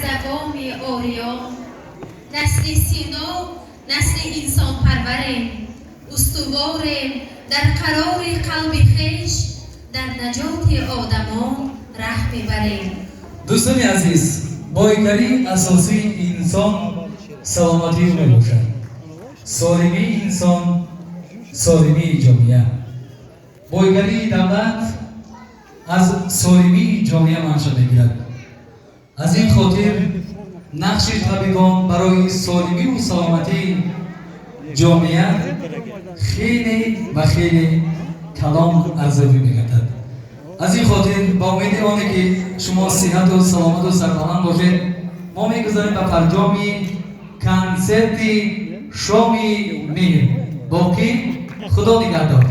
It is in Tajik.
Давоми ориён. Насли Сино, насли инсонпарварем, устуворем дар қарори қалби хеш, дар наҷоти одамон раҳ мебарем. Дӯстони азиз, бойгарии асосии инсон саломатии ӯ мебошад. Солимии инсон, солимии ҷомеа. Бойгарии давлат аз солимии ҷомеа манша мегирад. Аз ин хотир нақши табибон барои солимиву саломатии ҷомеа хеле ва хеле калон арзёбӣ мегардад. Аз ин хотир, ба умеди оне ки шумо сиҳату саломату сарбаланд бошед, мо мегузарем ба фарҷоми консерти шоми меҳр. Боқӣ Худо нигаҳдор.